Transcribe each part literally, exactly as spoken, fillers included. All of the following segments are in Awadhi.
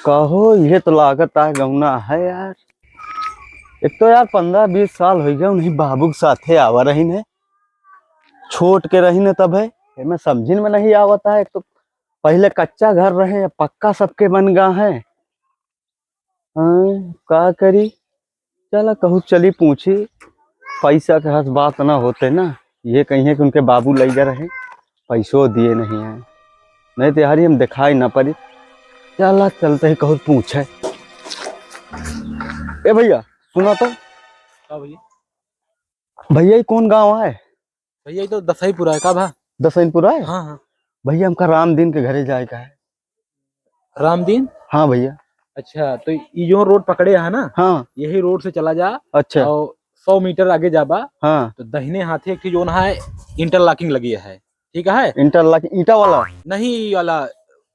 कहो, ये तो लागत आ गौना है यार। एक तो यार, पन्द्रह बीस साल होइ गए उन्हीं बाबू के साथे आवा रही ने, छोट के रही ने तब है। एमे समझिन में नहीं आवत है, एक तो पहिले कच्चा घर रहे, अब पक्का सबके बन गा है। हाँ, का करी? चला, कहूँ चली पूछी। पैसा के हस बात ना होते ना, ये कहिए कि उनके बाबू लइगा रहे, पैसो दिए नहीं है, नहीं तो यार, हम दिखाई ना पड़ी। चला, चलते ही कहूँ पूछे। ए भैया, सुना तो। का भैया? भैया, ये कौन गाँव है? भैया, ये तो दसईपुरा है, का भा? दसईपुरा है? हाँ, हाँ। भैया, हमका रामदीन के घरे जाए का है। रामदीन? हाँ भैया। अच्छा, तो ये जो रोड पकड़े है ना, हाँ। यही रोड से चला जा। अच्छा। और सौ मीटर आगे जाबा, हाँ। तो दहिने हाथे एक ठे जोन है, interlocking लगी है, ठीक है? Interlocking ईंटा वाला? नहीं, ये वाला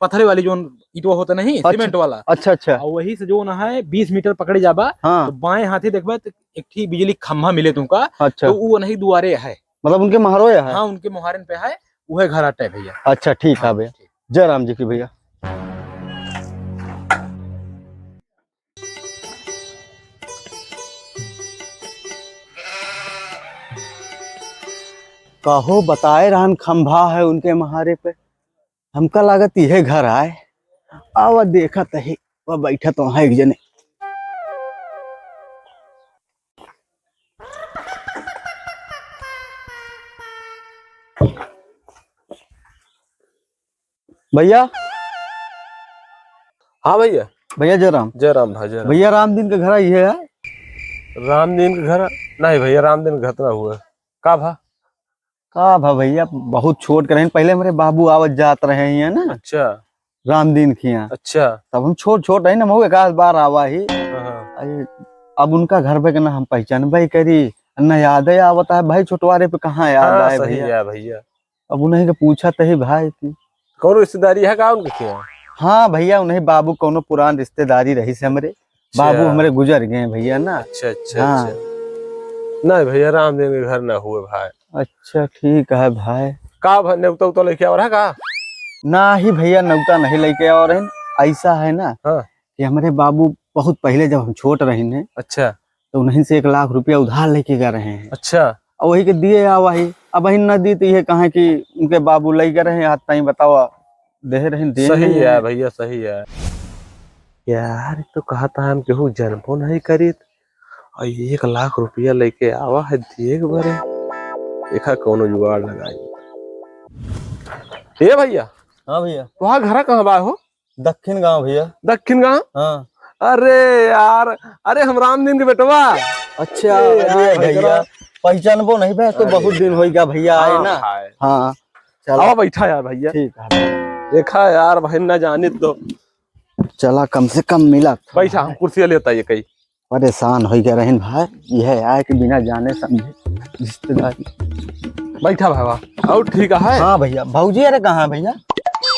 पत्थरे वाली जोन ईंटवा होता नहीं, अच्छा। सीमेंट वाला। अच्छा, अच्छा। और वही से जोन है, बीस मीटर पकड़े जाबा, हाँ। तो बाएं हाथे देखबा तो एक ठी बिजली खंभा मिले तुमका, अच्छा। तो वो नहीं दुआरे है। मतलब उनके महारो है? हाँ, उनके मोहारन पे है, वह घर आटे भैया। अच्छा, ठीक है हाँ, भैया। ठीक। जय राम जी की भैया। कहो बताए रहन खंभा है उनके महारे पे, हमका लागत इहे घर आए। आवा देखत ही, वह बैठत वहाँ एक जने। भैया। हाँ भैया। भैया जय राम। जय राम भाई, जय राम। भैया रामदीन के घर इहे है? रामदीन के घर? नहीं भैया, रामदीन के घर तो ना हुआ। का भा? का भा भैया, बहुत छोट के रहेन, पहिले हमरे बाबू आवत जात रहे हैं ना। अच्छा। रामदीन खिया। अच्छा। तब हम छोट छोट रहे ना, हम एक आध बार आवा ही। हाँ, हाँ। अरे, अब उनका घर पे के ना हम पहचानबे करी, ना याद है आवत है भाई, छोटवारे पे कहाँ याद हाँ, आए सही भैया। है भैया। अब उन्हीं के पूछत ही भाई कि कौनो रिश्तेदारी है का उनके खिया? हाँ भैया, उन्हीं बाबू कौनो पुरान रिश्तेदारी रही से हमरे। अच्छा। बाबू हमरे गुजर गए भैया ना। अच्छा, अच्छा, हाँ। अच्छा। नहीं भैया, रामदीन के घर ना हुए भाई। अच्छा, ठीक है भाई। का भा-, नेवता उता लेके आवा रहा का? ना ही भैया, नेवता नहीं लेके आवा रहे। ऐसा है ना हाँ। कि हमरे बाबू बहुत पहिले जब हम छोट रहे हैं, अच्छा। तो उन्हीं से एक लाख रुपया उधार लेके गए रहे हैं। अच्छा। और वही के दिए आवा ही, अब वही न दी तो ये कहा कि उनके बाबू लइके रहे, आज ताई बतावा, देहे रहे, दे सही नहीं है है। भैया, सही है। यार, तो कहत है हम केहू जनबो नहीं करीत, और एक लाख रुपया लेके आवा है दिए के बरे। देखा कौनो जुगाड़ लगाई। ए भैया। हाँ भैया। तुहार घरा कहाँ बा हो? दक्षिण गाँव भैया। दक्षिण गाँव? हाँ। अरे यार, अरे हम रामदीन के बेटवा। अच्छा, अरे यार, अरे भैया, भैया। पहचानबो नहीं बे, तो अरे बहुत दिन यार। होइ गया भैया आए हाँ ना। भाई। हाँ, चला। आवा बैठा यार भैया। ठीक है। देखा यार भाई, ना जानित तो। चला, कम से कम मिला। बैठा, हम कुर्सी लेता ये कई। परेशान होइ गए रहन भाई, यह आए कि बिना जाने समझे रिश्तेदारी। बैठा भावा, और ठीक है? हाँ भैया, भौजी अरे कहाँ है भैया?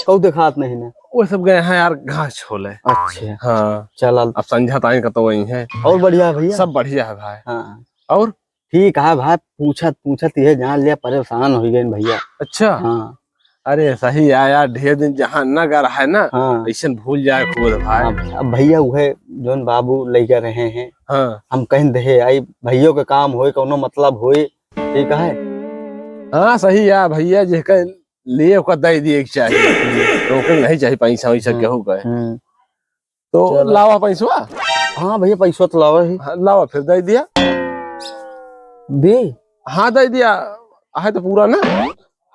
कहू देखात नहीं ना। वो सब गए हैं यार घास छोले। अच्छा। हाँ। चल। अब संझा ताई का तो वही है। और बढ़िया है भैया? सब बढ़िया है भाई। हाँ। और? ठीक है भाई, पूछत पूछत ये जान लिया, परेशान होइ गए भैया। अच्छा। हाँ। अरे सही है यार, ढेर दिन जहाँ न गए रहे ना, हाँ। ऐसन भूल जाए खुद भाई। हाँ, अब भैया उहे जौन बाबू लइके रहे हैं, हाँ। हम कहीं दहे आई, भैयो के काम होए, कौनो मतलब होए, ठीक है? हाँ सही है भैया, जेकर लिए ओकर दे दिए के चाहिए, रोके नहीं चाहिए पैसा वैसा हम्म, केहू का। हम्म। तो चलो। लावा पैसवा। हाँ भैया, पैसवा तो लावा ही। हाँ, लावा फिर दे दिया। दे? हाँ, दे दिया। आहे तो पूरा ना?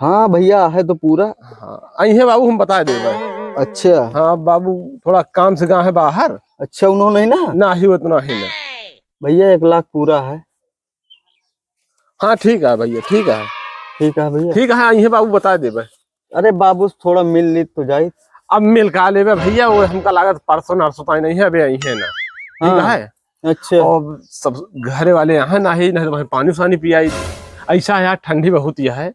हाँ भैया, आहे तो पूरा। हाँ, आई है बाबू, हम बता दे भाई। अच्छा। हाँ बाबू, थोड़ा काम से गए हैं बाहर। अच्छा, उन्होंने ना? ना ही, उतना ही ना। भैया, एक लाख पूरा है। हाँ, ठीक है भैया, ठीक है। ठीक है भैया। ठीक है, आई है बाबू, बता देबे। अरे बाबू, थोड़ा मिल ली तो जाई। अब मिल का लेबे भैया, वो हमका लागत परसों नरसों ताई नहीं है, अबे आई है ना। ठीक हाँ। है? अच्छा। और सब घरे वाले यहाँ ना ही, नहीं तो वहीं पानी सानी पियाई। ऐसा है यार, ठंडी बहुत ही है।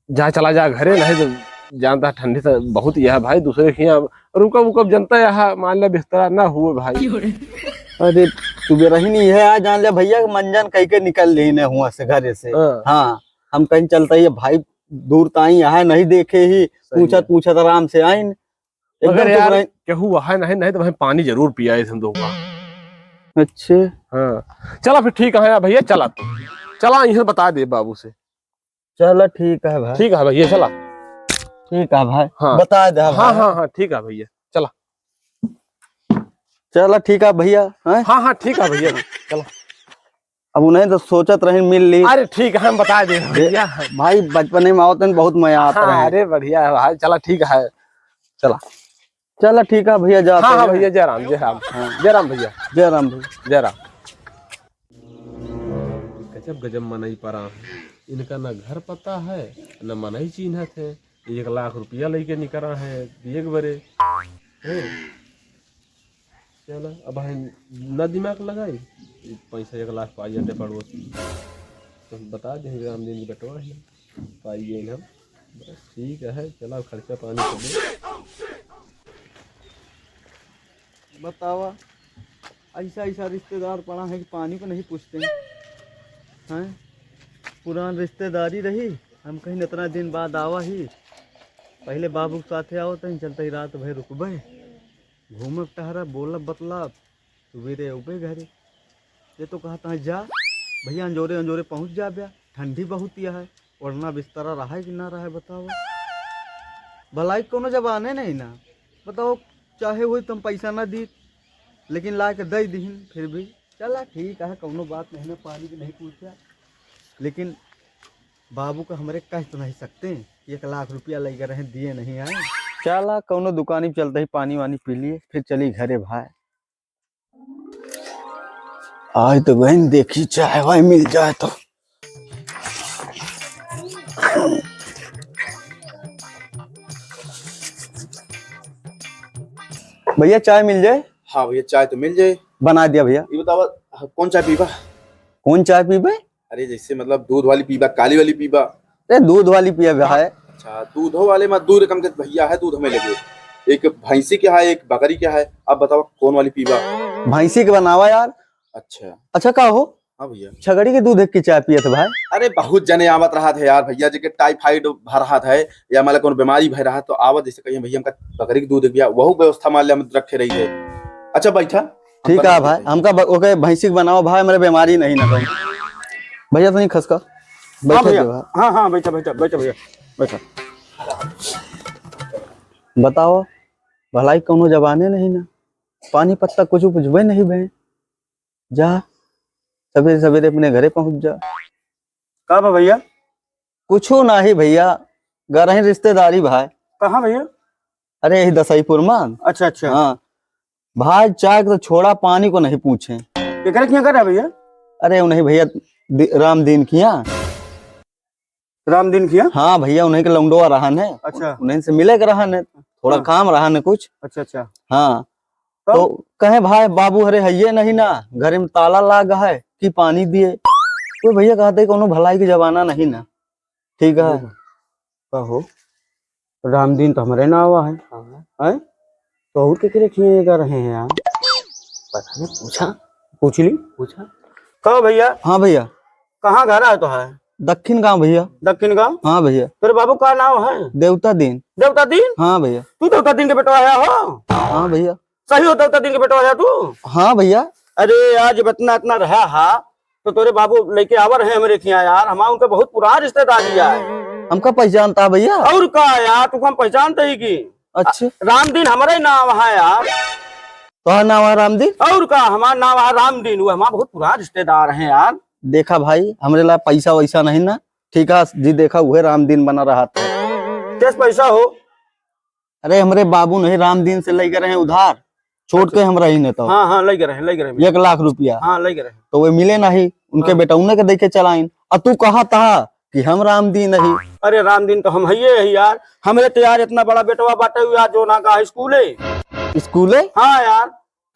जा चला जा घरे, नहीं तो जानता है ठंडी तो बहुत ही है भाई, दूसरे के यहाँ रुकब उकब जनता है, मान ले बिस्तरा ना हुए भाई। अरे सुबह रही नहीं है, आज जान ले भैया कि मंजन कह के निकल ली ने हुआ से घरे से। हाँ। हाँ, हम कहीं चलता ही है भाई, दूर ताई यहाँ नहीं देखे ही, सही पूछत है। पूछत आराम से आइन। एकदम मगर चुप यार, रही। केहू है नहीं, नहीं तो वहीं पानी जरूर पियाए थे हम दो बार। अच्छे। हाँ, चला फिर ठीक है यार भैया, चला तू, चला इहाँ बता दे बाबू से। चला ठीक है भाई। ठीक है भैया, चला। ठीक है भाई, हाँ। बता दे हाँ, भाई। हाँ, हाँ, ठीक है भैया, चला। चला ठीक है भैया, हैं? हाँ, हाँ, ठीक है भैया, चला। अब उन्हें तो सोचत रहे मिल ली। अरे ठीक है, हम बता दे भैया। भाई बचपने में आवत हैं, बहुत मजा आता हाँ, रहे। अरे बढ़िया है भाई, चला ठीक है, चला। चला ठीक है भैया, जाते हाँ, हाँ हैं। भैया, जय राम, जय राम। हाँ। जय राम भैया। जय राम भैया। जय राम। गजब गजब मनई परा है। इनका न घर पता है, न मनई चीन्हत है। एक लाख रुपया लेके निकरा है, एक बरे। हैं? चला, अब भाई ना दिमाग लगाई, पैसा एक लाख पाई जाते पड़ोस। तो बता दे, रामदीन के बेटवा है, पाई गए हम। बस ठीक है, चला खर्चा पानी कर ले। बतावा, ऐसा ऐसा रिश्तेदार पड़ा है कि पानी को नहीं पूछते हैं। पुरान रिश्तेदारी रही, हम कहीं इतना दिन बाद आवा ही, पहले बाबू के साथे आवत हैं, चलते ही रात भर रुकबे, घूमब टहरब, बोलब बतलब, सुबेरे अउबे घरे। ये तो कहत हैं जा भैया, अंजोरे अंजोरे पहुँच जा बे, ठंडी बहुत यह है, ओढ़ना बिस्तरा रहा है कि ना रहा है बताओ। भलाई के कोनो जबाने नहीं ना, बताओ, चाहे होई तो हम पैसा ना दी, लेकिन ला के दे दीहिन। फिर भी चला ठीक है, कौनो बात नहीं ना, पानी की नहीं पूछा, लेकिन बाबू का हमरे कह तो नहीं सकते, एक लाख रुपया लेके रहे, दिए नहीं आए। चला कौनो दुकानी पे चलते ही पानी वानी पी लिए, फिर चली घरे भाई। आज तो बहन देखी चाय वाय मिल जाए तो। भैया चाय मिल जाए। हाँ भैया, चाय तो मिल जाए। बना दिया भैया। ये बतावा, कौन चाय पीबा? कौन चाय पीबे? अरे जैसे मतलब दूध वाली पीबा, काली वाली पीबा? अरे दूध वाली पिया भैया है। अच्छा, दूधो वाले में दो रकम के भैया है, दूध हमें लगे। एक भैंसी के है, एक बकरी के है। अब बतावा कौन वाली पीबा? भैंसी के बनावा यार। अच्छा। अच्छा का हो? हाँ भैया। छगड़ी के दूध की चाय पियत भाई? अरे बहुत जने आवत रहत है यार भैया, जेके टाइफाइड भय रहत है या मतलब कौन बीमारी भय रहत तो आवत, जैसे कहिए भैया हमका बकरी के दूध एक भैया, वहू व्यवस्था मान ले हम रखे रही है। अच्छा बैठा। ठीक है भाई, हमका ब-, ओके भैंसी के बनावा भाई, मेरे बीमारी नहीं ना कहीं। भैया तनी खसका। हाँ बैठा भैया। दे भाई। हाँ, हाँ, बैठा, बैठा, बैठा भैया, बैठा। बताओ, भलाई कौनो जबाने नहीं ना, पानी पत्ता कुछ बुझबे नहीं बे। जा, सवेरे सवेरे अपने घरे पहुँच जा। का बा भैया? कुछो नाही भैया, गरही रिश्तेदारी भाई। कहाँ भैया? अरे यही दसईपुर में। अच्छा, अच्छा। हाँ भाई, चाय को तो छोड़ा, पानी को नहीं पूछे। एकरे किहाँ कर रहा भैया? अरे उन्हीं भैया दि-, रामदीन किहाँ। रामदीन किहाँ? हाँ भैया, उन्हीं के लौंडवा रहन है। अच्छा। उन्हीं से मिले के रहन है, थोड़ा हाँ। काम रहन है कुछ। अच्छा, अच्छा। हाँ। तो? तो कहे भाई बाबू हरे हइये नहीं ना, घरे में ताला लाग है कि पानी दिए। कोई भैया कहते कौनो भलाई के जमाना नहीं ना। ठीक है। कहो, रामदीन तो हमरे नावा है। हाँ। हैं? तो और केकरे किहाँ कर रहे हैं यार? पता नहीं, पूछा। पूछ ली? पूछा। कहो भैया। हाँ भैया। कहाँ घर है तो है? दक्षिण गाँव भैया। दक्षिण गाँव? हाँ भैया। तेरे बाबू का नाम है? देवता दीन। देवता दीन? हाँ भैया। तू देवता दीन के बेटवा है हो? हाँ भैया। सही हो देवता दीन के बेटवा है तू? हाँ भैया। अरे यार, जब इतना इतना रहा हा तो तोरे बाबू लेके आवर है हमरे किहाँ यार, हमार उनके बहुत पुरान रिश्तेदारी है। हमका पहचानता है भैया? और का यार, तू हम पहचानते ही की? अच्छा। रामदीन हमरे नाम है यार। तोहार नाम है रामदीन? और का, हमार नाम है रामदीन, वो हमार बहुत पुरान रिश्तेदार हैं यार। देखा भाई, हमरे ला पैसा वैसा नहीं ना, ठीक है जी, देखा उहे रामदीन बना रहा था। कैस पैसा हो? अरे हमरे बाबू नहीं रामदीन से लेके रहे उधार, छोट के हम रही न तो। हाँ, हाँ, लेके रहे, लेके रहे। एक लाख रुपया। हाँ, लेके रहे। तो वे मिले नहीं, उनके हाँ। बेटौने के देखे चलाइन। आ तू कहा था कि हम रामदीन नहीं। अरे रामदीन तो हम हइये है यार, हमरे तो यार इतना बड़ा बेटवा बाटे हुआ जो ना का स्कूले। स्कूले? हाँ यार,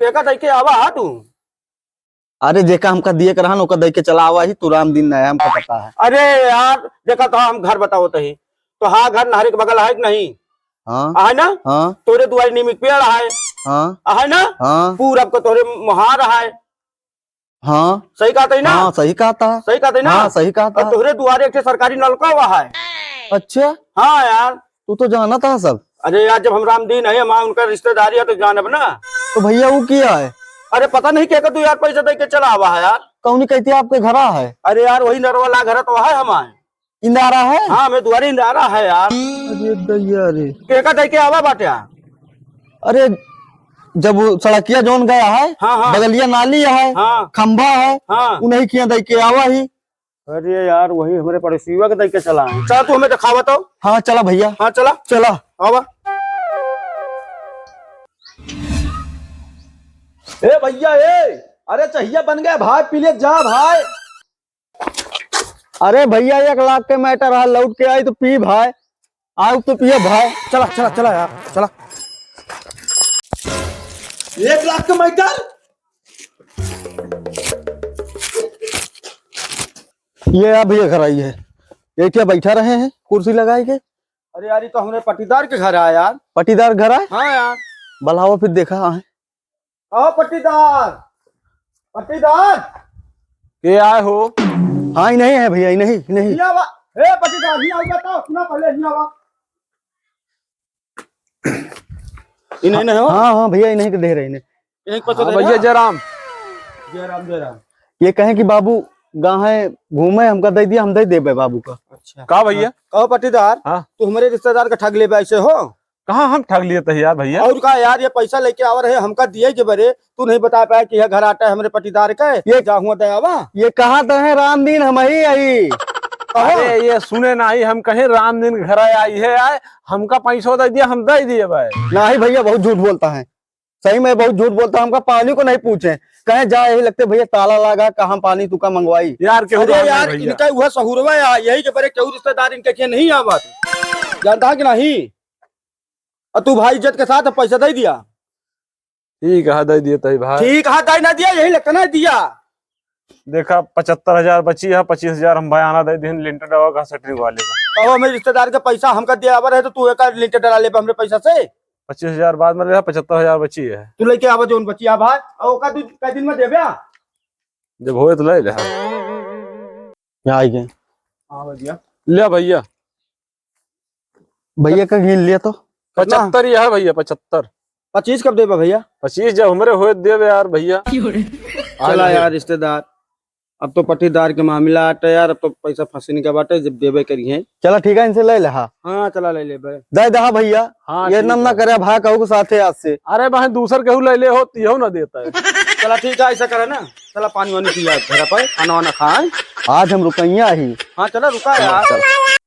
केका देखे आवा हा तू? अरे जेका हमका दिए के रहन, ओका दे के चला आवा ही, तू रामदीन नहीं है, हमका पता है। अरे यार, देखा तो हम घर बताओ तही, तो हाँ घर नहरे के बगल है कि नहीं? हाँ। है ना? हाँ। तोरे दुआरी नीम के पेड़ है। हाँ। है ना? हाँ। पूरब को तोरे मोहार है। हाँ। सही कहा तही ना? हाँ, सही कहा था। सही कहा तही ना? हाँ, सही कहा था। और तोहरे दुआरे एक ठे सरकारी नलका हुआ है। अच्छा। हाँ यार। तू तो जानत हा सब। अरे यार, जब हम रामदीन है, हम उनका रिश्तेदारी है तो जानब ना। तो भैया वो किया है? अरे पता नहीं केका तू यार पैसा दे के चला आवा है यार। कौनी कहती आपके घरा है? अरे यार वही नरवा ला घर तो है हमारे। इंदारा है? हाँ, हमें दुआरे इंदारा है यार। अरे दैया रे। केका दे के आवा बाट्या? अरे जब वो सड़किया जौन गया है, हाँ, हाँ। बगलिया नाली है, हाँ। खंभा है, हाँ। उन्हीं किया दे के आवा ही। अरे यार, वही हमरे पड़ोसिया के दे के चला है। चला, तू हमें दिखावा तो। हाँ, चला भैया। हाँ, चला। चला। आवा। ए भैया, ए, अरे चहिया बन गया भाई, पी ले जा भाई। अरे भैया, एक लाख के matter है, लौट के आई तो पी भाई। आओ तो पिए भाई। चला, चला, चला यार, चला। एक लाख के matter? ये आप भैया घर आई है, ये क्या बैठा रहे हैं कुर्सी लगाई के? अरे यार, ये तो हमरे पट्टीदार के घर आया यार। पट्टीदार घर आए? हाँ यार। बुलाओ फिर देखा आए। आओ पट्टीदार, पट्टीदार। के आए हो? हाँ, इन्हीं है भैया, इन्हीं, इन्हीं। हियाँ आवा। ए पट्टीदार, हियाँ आवा तो, सुना पहले, हियाँ आवा। इन्हीं नहीं हो? हाँ, हाँ भैया, इन्हीं के दे रहे, इन्हीं। यहीं पर तो हाँ दे भैया, रहा। जय राम। जय राम, जय राम। ये कहें कि बाबू गाँव है, घूमे, हमका दे दिया, हम दे देबे बाबू का। अच्छा। का भैया? हाँ, कहो पट्टीदार, हाँ। तू हमरे रिश्तेदार का ठग लेबे ऐसे हो? कहाँ हम ठग लिए थे यार भैया? और का यार, ये पैसा लेके आवा रहे, हमका दिए के बरे, तू नहीं बता पाए कि यह घर आटा है हमरे पट्टीदार का, ये जा हुआ दयावा। ये कहा तो है रामदीन, हम ही आई। कहो। अरे ये सुने नाही, हम कहे रामदीन घर आई है, आए, हमका पैसो दे दिया, हम दे दिए भाई। नाही भैया, बहुत झूठ बोलता है, सही में बहुत झूठ बोलता है, हमका पानी को नहीं पूछे, कहे जा यही लगते भैया ताला लगा, कहाँ पानी तुका मंगवाई। यार केहू अरे राम यार, नहीं भैया। इनका वह सहूरवा है, यही के बरे केहू रिश्तेदार इनके के नहीं आवत, जानता है कि नहीं? और तू भाई इज्जत के साथ पैसा दे दिया। ठीक है, दे दिए तही भाई। ठीक है, दे ना दिया, यही लगता ना दिया। देखा, पचहत्तर हजार बची है, पच्चीस हजार हम बयाना दे दिन लिंटर डवा का सेटरिंग वाले का। अब हमें रिश्तेदार के पैसा हमका दिया आवा रहे तो तू एक लिंटर डला लेबे हमरे पैसा से। पच्चीस हजार बाद में ले, पचहत्तर हजार बची है। तू लेके आवा जौन बची है भाई, और ओका तू कै दिन में देबे? जब होए तो ले ले। यहाँ आई गए। हाँ भैया। ले भैया। भैया का गिन लिया तो। कितना? पचहत्तर ही है भैया, पचहत्तर। पच्चीस कब देबा भैया? पच्चीस जब हमरे होए देबे यार भैया। क्यों रे? चला यार रिश्तेदार, अब तो पट्टीदार के मामला आटे यार, अब तो पैसा फंसने का बाटे, जब देबे करिए। चला ठीक है, इनसे ले ले। हाँ। हाँ, चला ले लेबे। दे दहा भैया, हाँ, ये ठीक नम ना है। करे भाई, कहू के साथे आज से। अरे भाई, दूसर केहू ले ले हो, तो यहू ना देता है। चला ठीक है, ऐसा करे ना, चला पानी वानी पिया घर पर, खाना वाना खाए। आज हम रुकैया ही। हाँ, चला रुका यार। चला।